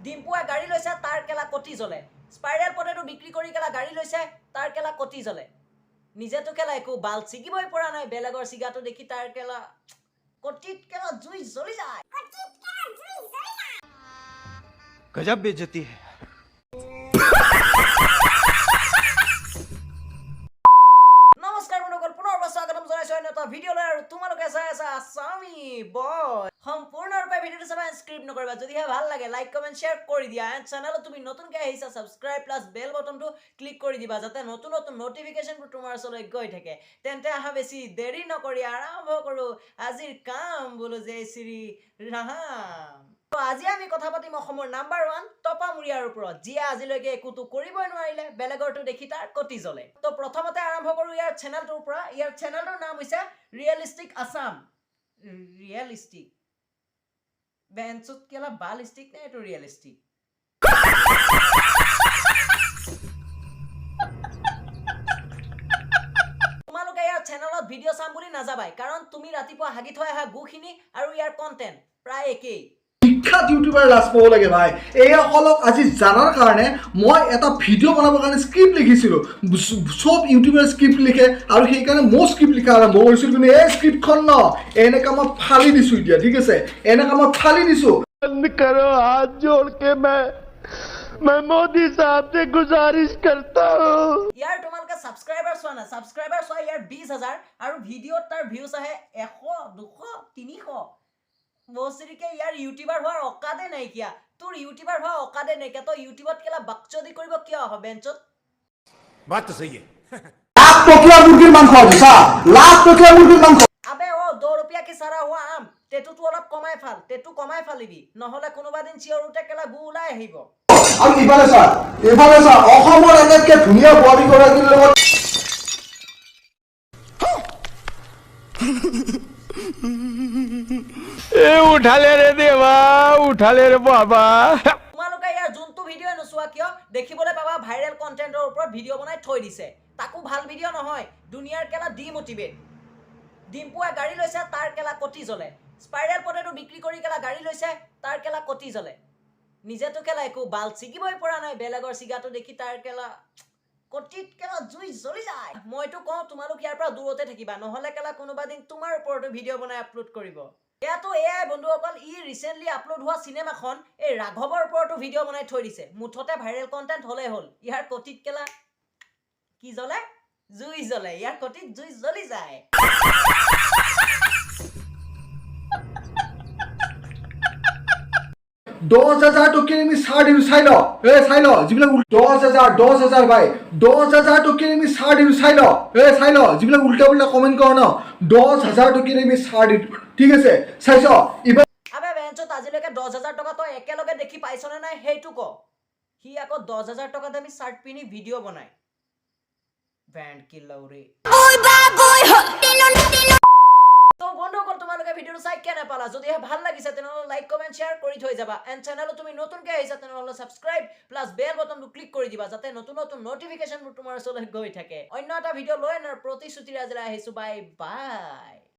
ডিম্পুৱে গাড়ী লৈছে, তাৰ কেলা কটি জ্বলে। স্পাইৰেল পটেটো বিক্ৰী কৰি কেলা গাড়ী লৈছে, তাৰ কেলা কটি জ্বলে। নিজেতো কেলা একো বাল ছিগিবই পৰা নাই, বেলেগৰ ছিগাটো দেখি তাৰ কেলা কটিত কেলা জুই জ্বলি যায়। गजब बेइज्जती है। নমস্কাৰ বন্ধুসকল, পুনৰবাৰ স্বাগতম জনাইছো অন্য এটা ভিডিঅ'লৈ আৰু তোমালোকে চাই আছা আছামী বয়। সম্পূৰ্ণৰূপে ভিডিঅ'টো চাবা, স্কিপ নকৰিবা। যদিহে ভাল লাগে লাইক, কমেণ্ট, শ্বেয়াৰ কৰি দিয়া। এণ্ড চেনেলত তুমি নতুনকৈ আহিছা, ছাবস্ক্ৰাইব প্লাছ বেল বটনটো ক্লিক কৰি দিবা, যাতে নতুন নতুন ন'টিফিকেশ্যনবোৰ তোমাৰ ওচৰলৈ গৈ থাকে। তেন্তে আহা, বেছি দেৰি নকৰি আৰম্ভ কৰোঁ আজিৰ কাম। বোলো জয় শ্ৰী ৰাম। তো আজি আমি কথা পাতিম অসমৰ নাম্বাৰ 1 টপামূৰীয়াৰ ওপৰত, যিয়ে আজিলৈকে একোটো কৰিবই নোৱাৰিলে, বেলেগৰটো দেখি তাৰ কটি জ্বলে। তো প্ৰথমতে আৰম্ভ কৰোঁ ইয়াৰ চেনেলটোৰ পৰা। ইয়াৰ চেনেলটোৰ নাম হৈছে ৰিয়েলিষ্টিক আছাম। ৰিয়েলিষ্টিক বেঞ্চত কেলা বালিষ্টিক নে এইটো ৰিয়েলিষ্টিক? তোমালোকে ইয়াৰ চেনেলত ভিডিঅ' চাম বুলি নাযাবাই, কাৰণ তুমি ৰাতিপুৱা হাগি থৈ অহা গুখিনি আৰু ইয়াৰ কণ্টেণ্ট প্ৰায় একেই। বিখ্যাত ইউটিউবাৰ লাজ পাব লাগে ভাই। এইসকলক আজি জনাৰ কাৰণে মই এটা ভিডিঅ' বনাবৰ কাৰণে স্ক্ৰিপ্ট লিখিছিলোঁ। চব ইউটিউবাৰ স্ক্ৰিপ্ট লিখে আৰু সেইকাৰণে ময়ো স্ক্ৰিপ্ট লিখা আৰম্ভ কৰিছিলোঁ। কিন্তু এই স্ক্ৰিপ্টখন ন এনেকুৱা মই ফালি দিছোঁ এতিয়া, ঠিক আছে, এনেকুৱা মই ফালি দিছোঁ। बंद करो, हाथ जोड़ के मैं मोदी साहब से गुजारिश करता हूँ। ইয়াৰ তোমালোকে ছাবস্ক্ৰাইবাৰ চোৱা নাই, ছাবস্ক্ৰাইবাৰ চোৱা ইয়াৰ 20,000 আৰু ভিডিঅ'ত তাৰ ভিউজ আহে 100, 200, 300। বস্তুকে ইয়াৰ ইউটিউবাৰ হোৱাৰ অকাদে নাইকিয়া। তোৰ ইউটিউবাৰ হোৱাৰ অকাদে নাইকিয়া, তই ইউটিউবত কেলা বাকচদি কৰিব কিয় আহ বেঞ্চত? बात तो सही है। লাখ টকীয়া মুৰ্গীৰ মাংস আজি চা, লাখ টকীয়া মুৰ্গীৰ মাংস। আবে অ 2 रुपया কি सड़ा हुआ आम, টেটুটো অলপ কমাই ফাল, টেটু কমাই ফালিবি, নহ'লে কোনোবা দিন চিঞৰোতে কেলা গু ওলাই আহিব। আৰু ইফালে চা, ইফালে চা, অসমৰ আটাইতকৈ ধুনীয়া বোৱাৰীগৰাকীৰ লগত ए उठा ले रे देवा, उठा ले रे बाबा। তোমালোকে ইয়াৰ যোনটো ভিডিঅ' নোচোৱা কিয়, দেখিবলৈ পাবা ভাইৰেল কণ্টেণ্টৰ ওপৰত ভিডিঅ' বনাই থৈ দিছে। তাকো ভাল ভিডিঅ' নহয়, দুনিয়াৰ কেলা ডিমটিভেট। ডিম্পুৱে গাড়ী লৈছে, তাৰ কেলা কটি জ্বলে। স্পাইৰেল পটেটো বিক্ৰী কৰি কেলা গাড়ী লৈছে, তাৰ কেলা কটি জ্বলে। নিজেতো কেলা একো বাল ছিগিবই পৰা নাই, বেলেগৰ ছিগাটো দেখি তাৰ কেলা কটিত কেলা জুই জ্বলি যায়। মইতো কওঁ তোমালোক ইয়াৰ পৰা দূৰতে থাকিবা, নহ'লে কেলা কোনোবা দিন তোমাৰ ওপৰতো ভিডিঅ' বনাই আপলোড কৰিব। এয়াতো এয়াই বন্ধুসকল, ই ৰিচেণ্টলি আপলোড হোৱা চিনেমাখন এই ৰাঘৱৰ ওপৰতো ভিডিঅ' বনাই থৈ দিছে। মুঠতে ভাইৰেল কণ্টেণ্ট হ'লেই হ'ল। ইয়াৰ কটিত কেলা কি জ্বলে? জুই জ্বলে। ইয়াৰ কটিত জুই জ্বলি যায়। 10,000 টকীয়া আমি চাৰ্ট দিলোঁ, চাই ল, এ চাই ল। যিবিলাক 10,000, 10,000 ভাই, 10,000 টকীয়া আমি চাৰ্ট দিলোঁ, চাই ল, এ চাই ল। যিবিলাক উল্টা পুল্টা কমেণ্ট কৰ ন, 10,000 টকীয়া আমি চাৰ্ট দিলোঁ, ঠিক আছে, চাইছ ইবাৰ। আবে বেঞ্চত, আজিলৈকে 10,000 টকা তই একেলগে দেখি পাইছনে নাই সেইটো ক। সি আকৌ 10,000 টকা দামী চাৰ্ট পিন্ধি ভিডিঅ' বনায়। ভেণ্ড কি লাউৰে। তো বন্ধুসকল, তোমালোকে ভিডিঅ'টো চাই কেনে পালা? যদিহে ভাল লাগিছে তেনেহ'লে লাইক, কমেণ্ট, শ্বেয়াৰ কৰি থৈ যাবা। এণ্ড চেনেলত তুমি নতুনকৈ আহিছা তেনেহ'লে ছাবস্ক্ৰাইব প্লাছ বেল বটনটো ক্লিক কৰি দিবা, যাতে নতুন নতুন ন'টিফিকেশ্যনবোৰ তোমাৰ ওচৰলৈ গৈ থাকে। অন্য এটা ভিডিঅ' লৈ অনাৰ প্ৰতিশ্ৰুতিৰে আজিলৈ আহিছোঁ। Bye bye.